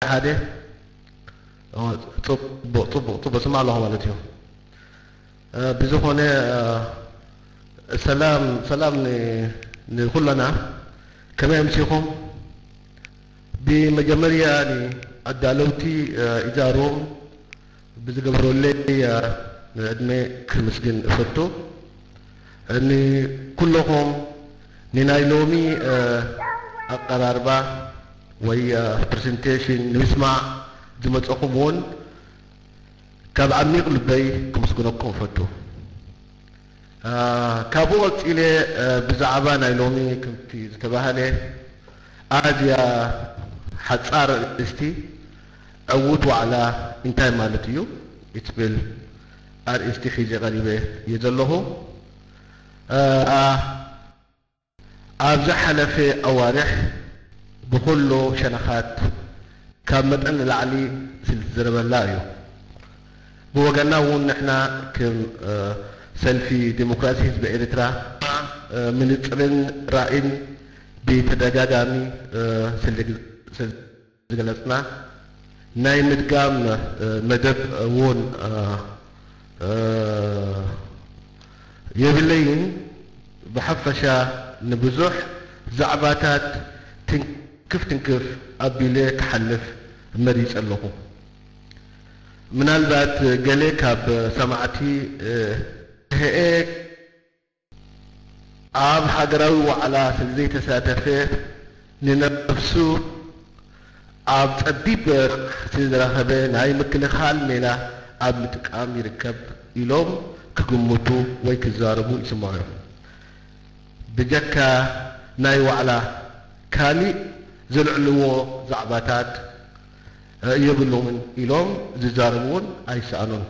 ሓደ። ኦ፣ ጽቡቕ፣ ጽቡቕ፣ ጽቡቕ ስማዕ ኣለኹ ማለት እዩ። እ፣ ብዝኾነ፣ እ፣ ሰላም፣ ሰላም ን-፣ ንኹለና። ከመይ ኣምሲኹም? ብመጀመርያ ንኣዳለውቲ፣ እ፣ ኢዛሮም ብዝገበሩለይ፣ እ፣ ንዕድመ ክምስግን እፈቱ። ንኩለኹም ንናይ ሎሚ፣ እ፣ ኣቀራርባ ወይ፣ እ፣ ፕሬዘንቴሽን ንምስማዕ ዝመጸኹም እውን ካብ ዓሚቕ ልበይ ክምስግነኩም እፈቱ። እ፣ ካብኡ ቀጺለ፣ እ፣ ብዛዕባ ናይ ሎሚ ከምቲ ዝተባህለ ኣዝያ ሓጻር ኣርእስቲ ዕዉት ዋዕላ እንታይ ማለት እዩ እትብል ኣርእስቲ ሒዘ ቀሪበ እየ ዘለኹ። እ፣ ኣብ ዝሓለፈ ኣዋርሕ ብኹሉ ሸነኻት ካብ መጠን ንላዕሊ ስለ ዝተዘረበላ እዩ። ብወገንና እውን ንሕና ከም፣ እ፣ ሰልፊ ዴሞክራሲ ህዝቢ ኤርትራ፣ እ፣ ምንጽርን ራእይን ብተደጋጋሚ፣ እ፣ ስለ ዝግ-፣ ስለ ዝገለጽና ናይ ምድጋም፣ እ፣ መደብ እውን፣ እ፣ እ፣ የብለይን። ብሓፈሻ ንብዙሕ ዛዕባታት ትንክፍ ትንክፍ ኣቢለ ክሓልፍ መሪጸ ኣለኹ። ምናልባት ገለ ካብ ሰማዕቲ፣ እ፣ ህኤ ኣብ ሃገራዊ ዋዕላ ስለ ዘይተሳተፈ ንነብሱ ኣብ ጸቢብ ስለ ዝረኸበ ናይ ምክልኻል ሜላ ኣብ ምጥቃም ይርከብ ኢሎም ክግምቱ ወይ ክዛረቡ ይስምዑ። ብጀካ ናይ ዋዕላ ካሊእ ዘልዕልዎ ዛዕባታት የብሎምን ኢሎም ዝዛረቡ እውን ኣይሰኣኑን።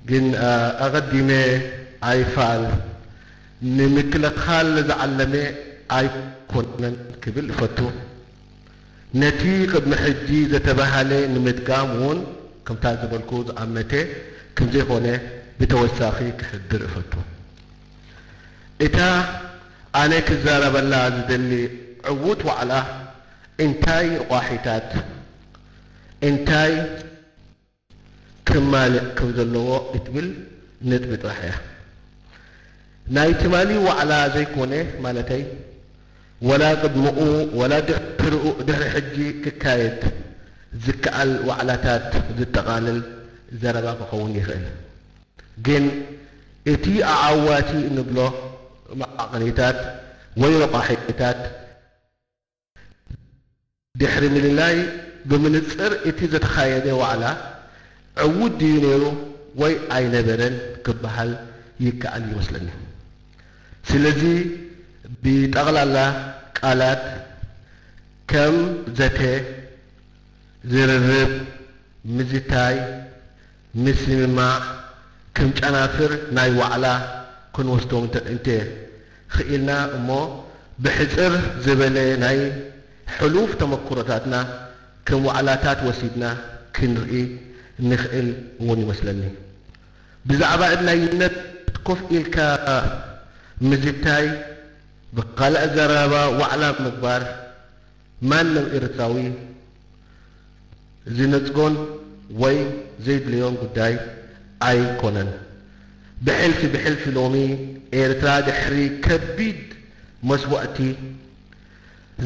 ግን፣ እ፣ ኣቐዲመ ኣይፋል ንምክልኻል ዝዓለመ ኣይኮነን ክብል እፈቱ። ነቲ ቅድሚ ሕጂ ዘተባህለ ንምድጋም እውን ከምታ ዝበልኩ ዝኣመተ ከምዘይኮነ ብተወሳኺ ክሕብር እፈቱ። እታ ኣነ ክዛረበላ ዝደሊ ዕዉት ዋዕላ እንታይ ረቋሒታት፣ እንታይ ክማልእ ከም ዘለዎ እትብል ነጥቢ ጥራሕ እያ። ናይ ትማሊ ዋዕላ ዘይኮነ ማለተይ፣ ወላ ቅድምኡ ወላ ድሕርኡ፣ ድሕሪ ሕጂ ክካየድ ዝከኣል ዋዕላታት ዝጠቓልል ዘረባ ክኸውን ይኽእል። ግን እቲ ኣዓዋቲ እንብሎ መዓቐኒታት ወይ ረቋሒታት ድሕሪ ምልላይ ብምንጽር እቲ ዝተኻየደ ዋዕላ ዕዉት ድዩ ነይሩ ወይ ኣይነበረን ክበሃል ይከኣል ይመስለኒ። ስለዚ ብጠቕላላ ቃላት ከም ዘተ፣ ዝርርብ፣ ምዝታይ፣ ምስምማዕ ከም ጨናፍር ናይ ዋዕላ ክንወስዶም እንተ፣ እንተ ኽኢልና እሞ ብሕጽር ዝበለ ናይ ሕሉፍ ተመክሮታትና ከም ዋዕላታት ወሲድና ክንርኢ ንኽእል እውን ይመስለኒ። ብዛዕባ ኣድላይነት ኮፍ ኢልካ ምዝታይ፣ ብኻልእ ኣዘራርባ ዋዕላ ምግባር ማንም ኤርትራዊ ዝነጽጎን ወይ ዘይድለዮን ጉዳይ ኣይኮነን። ብሕልፊ ብሕልፊ ሎሚ ኤርትራ ድሕሪ ከቢድ መስዋእቲ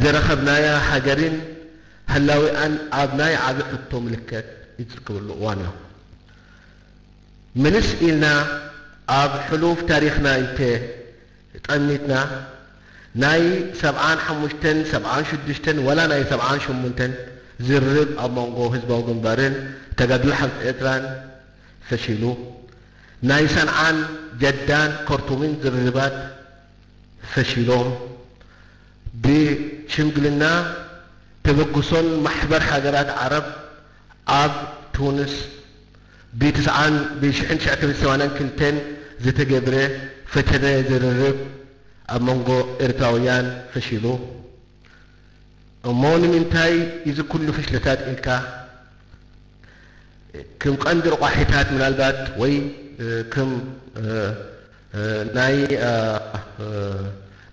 ዝረኸብናያ ሃገርን ህላዌኣን ኣብ ናይ ዓቢ ሕቶ ምልክት እትርከበሉ እዋን እዩ። ምልስ ኢልና ኣብ ሕሉፍ ታሪኽና እንተ ጠሚትና፣ ናይ ሰብዓን ሓሙሽተን፣ ሰብዓን ሽዱሽተን፣ ወላ ናይ ሰብዓን ሸሞንተን ዝርርብ ኣብ መንጎ ህዝባዊ ግንባርን ተጋድሎ ሓርነት ኤርትራን ፈሺሉ። ናይ ሰንዓን ጀዳን ከርቱምን ዝርርባት ፈሺሎም። ብሽምግልና ተበግሶን ማሕበር ሃገራት ዓረብ ኣብ ቱኒስ ብትስዓን፣ ብሽሕን ትሽዓተ ሚእትን ሰማንያን ክልተን ዝተገብረ ፈተነ ዝርርብ ኣብ መንጎ ኤርትራውያን ፈሺሉ። እሞ ንምንታይ እዚ ኩሉ ፍሽለታት ኢልካ ከም ቀንዲ ረቋሒታት ምናልባት ወይ፣ እ፣ ከም፣ እ፣ እ፣ ናይ፣ እ፣ እ፣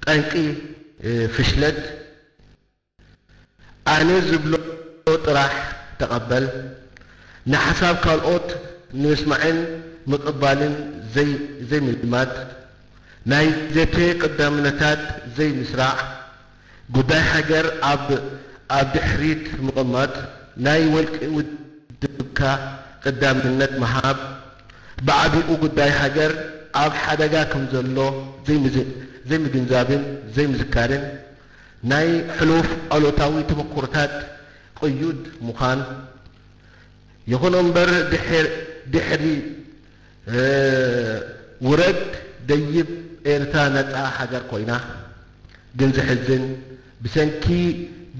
ጠንቂ፣ እ፣ ፍሽለት ኣነ ዝብሎ ጥራሕ ተቐበል። ንሓሳብ ካልኦት ንምስማዕን ምቕባልን ዘይ-፣ ዘይምልማድ። ናይ ዘተ ቀዳምነታት ዘይምስራዕ። ጉዳይ ሃገር ኣብ፣ ኣብ ድሕሪት ምቕማጥ። ናይ ወልቂ ውድብካ ቀዳምነት ምሃብ። ብዓቢኡ ጉዳይ ሃገር ኣብ ሓደጋ ከም ዘሎ ዘይምዝ-፣ ዘይምግንዛብን ዘይምዝካርን። ናይ ሕሉፍ ኣሉታዊ ተመኩሮታት ቅዩድ ምዃን። ይኹን እምበር ድሕር-፣ ድሕሪ፣ እ፣ ውረድ ደይብ ኤርትራ ነጻ ሃገር ኮይና። ግን ዘሕዝን፣ ብሰንኪ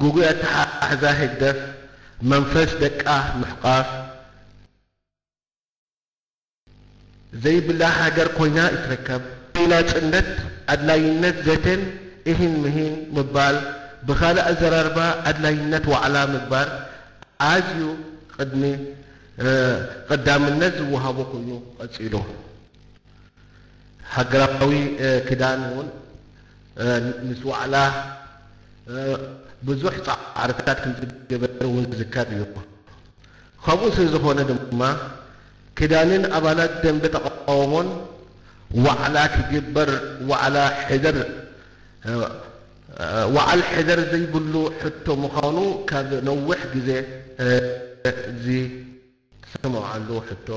ግጉይ ኣተሓሕዛ ህግደፍ መንፈስ ደቃ ምሕቋፍ፣ ዘይብላ ሃገር ኮይና እትርከብ። ናጽነት ኣድላይነት ዘተን እሂን ምሂን ምባል፣ ብኻልእ ኣዘራርባ ኣድላይነት ዋዕላ ምግባር ኣዝዩ ቅድሚ፣ እ፣ ቀዳምነት ዝወሃቦ ኮይኑ ቀጺሉ። ሃገራዊ፣ እ፣ ክዳን እውን፣ እ፣ ምስ ዋዕላ፣ እ፣ ብዙሕ ጻዕርታት ከም ዝገበረ እውን ዝዝከር እዩ። ከምኡ ስለ ዝኾነ ድማ፣ ክዳንን ኣባላት ደንበ ተቓውሞን ዋዕላ ክግበር፣ ዋዕላ ሕደር፣ እ፣ እ፣ ዋዕል ሕደር ዘይብሉ ሕቶ ምዃኑ ካብ ነዊሕ ግዜ፣ እ፣ ዝሰማምዓሉ ሕቶ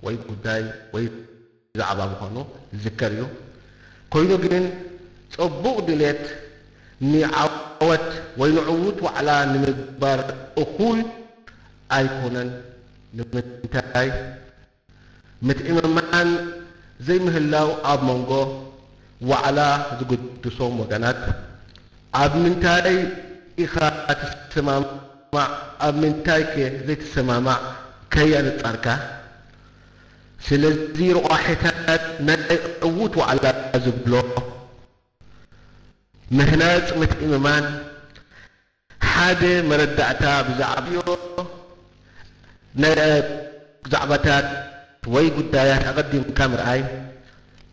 ወይ ጉዳይ ወይ ዛዕባ ምዃኑ ዝዝከር እዩ። ኮይኑ ግን፣ ጽቡቕ ድሌት ንዓወት ወይ ንዕዉት ዋዕላ ንምግባር እኹል ኣይኮነን። ንምንታይ? ምትእምማን ዘይምህላው ኣብ መንጎ ዋዕላ ዝግድሶም ወገናት። ኣብ ምንታይ ኢኻ ትሰማማዕ፣ ኣብ ምንታይከ ዘይትሰማማዕ ከየነጻርካ። ስለዚ፣ ረቋሒታት ናይ ዕዉት ዋዕላ ዝብሎ፣ ምህናጽ ምትእምማን፣ ሓደ መረዳእታ ብዛዕባዮ ናይ ዛዕባታት ወይ ጉዳያት ኣቐዲምካ ምርኣይ፣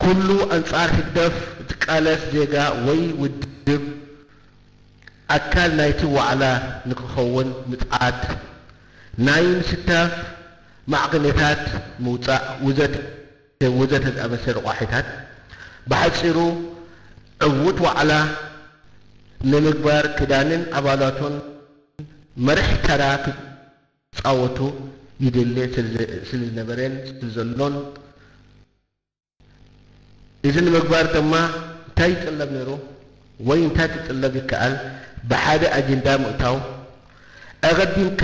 ኩሉ ኣንጻር ህግደፍ ዝቃለስ ዜጋ ወይ ውድብ ኣካል ናይቲ ዋዕላ ንክኸውን ምጽዓት፣ ናይ ምስታፍ ማዕቕኔታት ምውጻእ፣ ወዘተ ወዘተ ዝኣመሰለ ረቋሒታት። ብሓጺሩ፣ ዕዉት ዋዕላ ንምግባር ክዳንን ኣባላቱን መሪሕ ተራ ክጻወቱ ይድለ ስለ፣ ስለ ዝነበረን ስለ ዘሎን፣ እዚ ንምግባር ድማ እንታይ ይጥለብ ነይሩ ወይ እንታይ ክጥለብ ይከኣል? ብሓደ ኣጀንዳ ምእታው፣ ኣቐዲምካ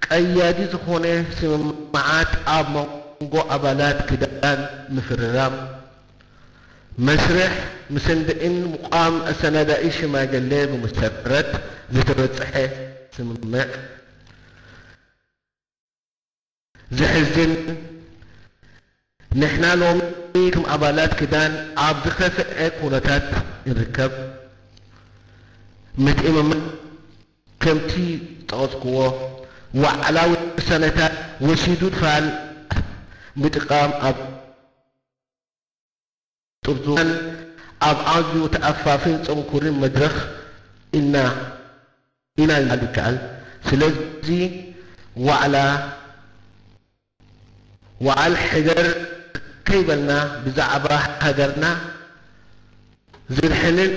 ቀያዲ ዝኾነ ስምምዓት ኣብ መንጎ ኣባላት ክዳን ምፍርራም፣ መስርሕ ምስንድእን ምቋም ኣሰናዳኢ ሽማግለ ብምሰረት ዝተበጽሐ ስምምዕ። ዘሕዝን፣ ንሕና ሎሚ ከም ኣባላት ክዳን ኣብ ዝኸፍአ ኩነታት ንርከብ። ምትእምማን ከምቲ ዝጠቐስክዎ ዋዕላዊ ውሳነታት ወሲዱ ፋል ምጥቃም ኣብ ጥርዙን ኣብ ኣዝዩ ተኣፋፍን ጽንኩርን መድረኽ ኢና፣ ኢና ይበሃል ይከኣል። ስለዚ ዋዕላ፣ ዋዕል ሕደር ከይበልና ብዛዕባ ሃገርና ዝድሕንን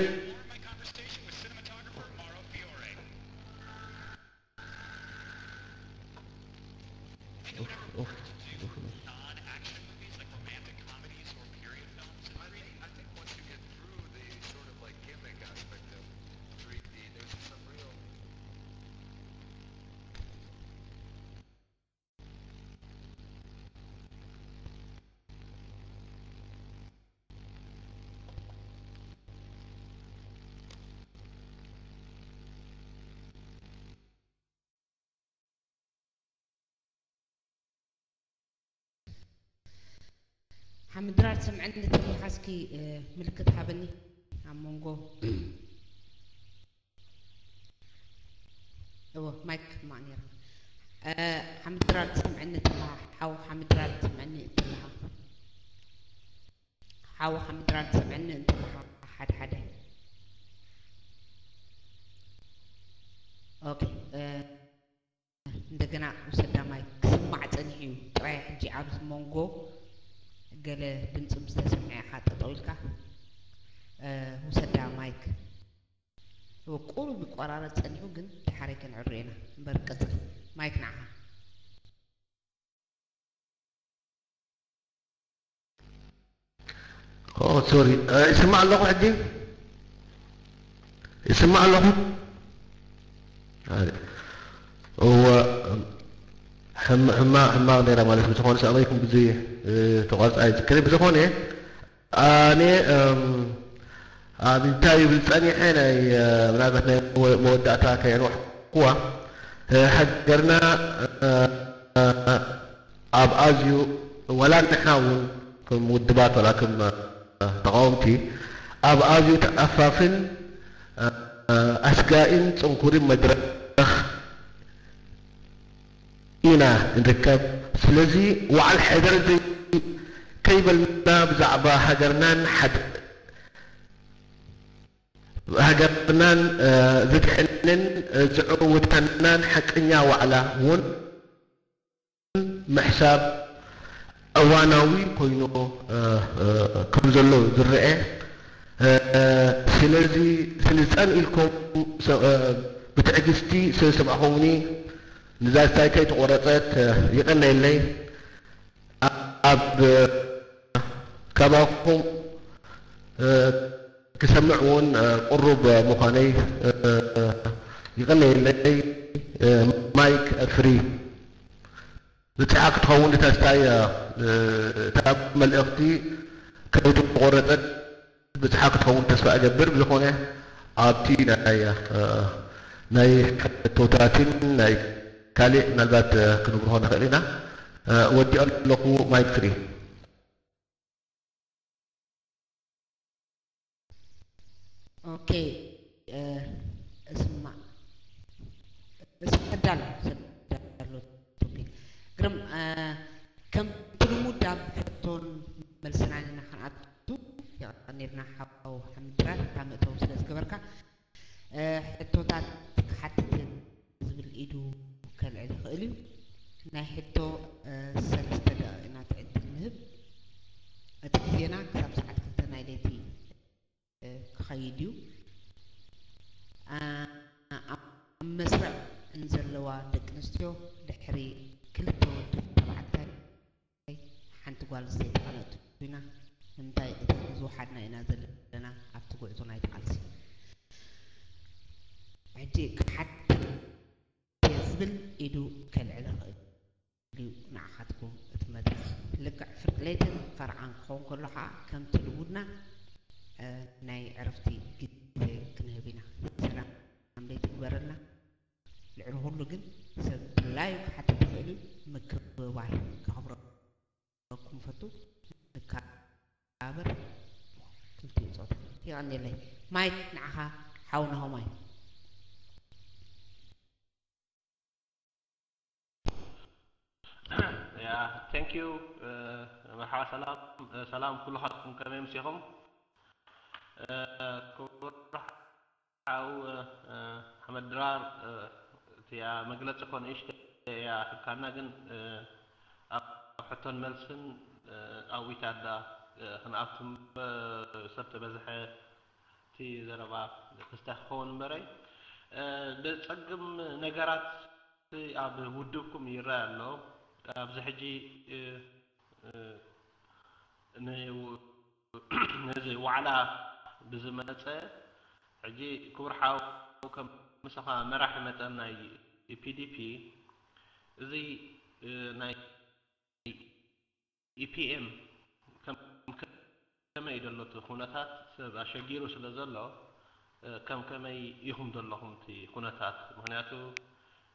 ሓምድራር፣ ትሰምዐኒ እንተሊኻ እስኪ፣ እ፣ ምልክት ሃበኒ ኣብ መንጎ። እወ፣ ማይክ ማእኔራ። እ፣ ሓምድራር፣ ትሰምዐኒ እንተለኻ፣ ሓው ሓምድራር፣ ትሰምዐኒ እንተለኻ። ሓው ሓምድራር፣ ትሰምዐኒ እንተለኻ፣ ሓደ ሓደ። ኦኬ፣ እ፣ ግና ውሰዳ ማይክ ክስማዕ ጸኒሑ እዩ ጥራይ። ሕጂ ኣብዚ መንጎ ገለ ድምጺ ምስ ተሰምዐ ኢኻ ጠጠው ኢልካ። እ፣ ውሰዳ ማይክ። እወ፣ ቁሩብ ይቆራረጽ ጸኒሑ፣ ግን ድሓረይ ከነዕርዮ ኢና። እምበር ቀጽል። ማይክ ንዓኻ። ኦ፣ ሶሪ። እ፣ ይስማዕ ኣለኹ ሕጂ? ይስማዕ ኣለኹ? ኣይ። እወ፣ ሕማ-፣ ሕማ-፣ ሕማቕ ነይራ ማለት፣ ብዝኾነ ሰኣበይኩም ብዙ፣ እ፣ ተቋርጻ ኣይዝክር። ብዝኾነ፣ ኣነ፣ እም፣ ኣብ እንታይ ይብል ጸኒሐ፣ ናይ፣ እ፣ ምናልባት ናይ መወ-፣ መወዳእታ ከየንውሕኩዋ፣ እ፣ ሃገርና፣ እ፣ እ፣ ኣብ ኣዝዩ፣ ዋላ ንሕና እውን ከም ውድባት ዋላ ከም፣ እ፣ ተቃወምቲ ኣብ ኣዝዩ ተኣፋፍን፣ እ፣ ኣስጋኢን ጽንኩርን መድረኽ ኢና ንርከብ። ስለዚ ዋዕል ሕደር ዘይ-፣ ከይበልና ብዛዕባ ሃገርናን ሓድ-፣ ሃገርናን፣ እ፣ ዝድሕንን፣ እ፣ ዝዕውተናን ሓቀኛ ዋዕላ እውን ምሕሳብ እዋናዊ ኮይኑ፣ እ፣ እ፣ ከም ዘሎ ዝረአ። እ፣ ስለዚ፣ ስለዚ ጸን ኢልኩም ሰ-፣ እ፣ ብትዕግስቲ ስለ ሰማዕኹምኒ፣ ንዛ ስታይ ከይተቖረጸት፣ እ፣ ይቐነየለይ። ኣብ፣ ኣብ፣ እ፣ ካባኹም፣ እ፣ ክሰምዕ እውን፣ እ፣ ቅሩብ ምዃነይ፣ እ፣ ይቐነየለይ። እ፣ ማይክ ፍሪ። ብጽሓ ክትኸውን እታ ስታይ፣ እ፣ እታ መልእኽቲ ከይተቖረጸት ብጽሓ ክትኸውን ተስፋ እገብር። ብዝኾነ ኣብቲ ናይ፣ እ፣ ናይ ሕቶታትን ናይ ካልእ ምናልባት፣ እ፣ ክንብርሆ ንኽእል ኢና። እ፣ ወዲኦ ኣለኹ። ማይክ ፍሪ። ኦኬ፣ እ፣ እስማዕ፣ እስማዕ፣ ሰዳሎ፣ ሰዳሎ ቶፒክ። ግርም፣ እ፣ ከምቲ ልሙድ ኣብ ሕቶን መልስናን ኢና ክንኣቱ። የቐንየልና ሓው ሓምድራር፣ እታ መእተዊ ስለ ዝገበርካ። እ፣ ሕቶታት ክሓትት ዝብል ኢዱ ከልዕል ይኽእል እዩ። ናይ ሕቶ፣ እ፣ ሰለስተ ደቂቕ ኢና እቲ ዕድል ንህብ። እቲ ግዜና ክሳብ ሰዓት ክልተ ናይ ለይቲ፣ እ፣ ክኸይድ እዩ። እ፣ ኣብ መስርዕ ንዘለዋ ደቂ ኣንስትዮ ድሕሪ ክልተ ወዲ ተባዕታይ ሓንቲ ጓል ኣንስተይቲ ከነእቱ ኢና። ንምንታይ እቲ ዝወሓድና ኢና ዘለና ኣብቲ ጉዕዞ ናይቲ ቃልሲ። ሕጂ ክሓትት እየ ዝብል ኢዱ ከልዕል ይኽእል እዩ። ንዓኻትኩም እቲ መድረኽ ልክዕ ፍርቂ ለይትን ፈርዓን ክኸውን ከሎ ኸዓ ከምቲ ልሙድና፣ እ፣ ናይ ዕረፍቲ ግዜ ክንህብ ኢና። ሰላም ለይቲ ግበረልና። ልዕሊ ኩሉ ግን ሰብ ድላዩ ክሓትት ይኽእል እዩ። ምክብባር ከኽብረኩም ፈቱ። ንከባበር ክልቲኡ ጾታ። የቐንየለይ። ማይክ ንዓኻ ሓው ናሆማይ። ያ፣ ቴንክ ዩ። መርሓባ፣ ሰላም፣ ሰላም ኩልኻትኩም፣ ከመይ ምሲኹም? ክቡር ሓው፣ ሓመድ ድራር፣ እቲያ መግለጺ እኮ ንእሽተይ እያ ሂብካና፣ ግን ኣብ ሕቶን መልስን ኣብኡ ይታዳ ክንኣቱ ሰብ ተበዝሐ እቲ ዘረባ ክስታይ ክኸውን እምበረይ፣ ዘጸግም ነገራት ኣብ ውድብኩም ይረኣይ ኣሎ። ኣብዚ ሕጂ፣ እ፣ እ፣ ን-፣ ነዚ ዋዕላ ብዝመጸ ሕጂ ክቡር ሓው ከም ምሳኻ መራሒ መጠን ናይ ኢ ፒ ዲ ፒ እዚ፣ እ፣ ናይ ኢ ፒ ኤም ከም ከመይ ዘሎ እቲ ኩነታት ሰብ ኣሸጊሩ ስለ ዘሎ፣ እ፣ ከም ከመይ ኢኹም ዘለኹም እቲ ኩነታት? ምኽንያቱ፣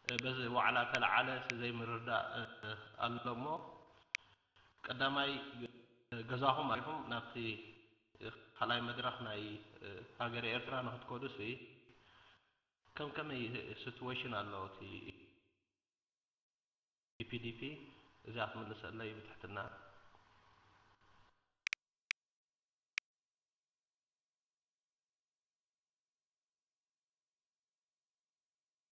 እ፣ በዚ ዋዕላ ተለዓለ ሲ ዘይምርዳእ፣ እ፣ ኣሎ እሞ፣ ቀዳማይ፣ እ፣ ገዛኹም ኣሪኹም ናብቲ፣ እ፣ ካልኣይ መድረኽ ናይ፣ እ፣ ሃገረ ኤርትራ ንኽትከዱ ሲ ከም ከመይ ሲትዌሽን ኣሎ እቲ ኢ ፒ ዲ ፒ? እዚኣ ክትምልሰለይ ብትሕትና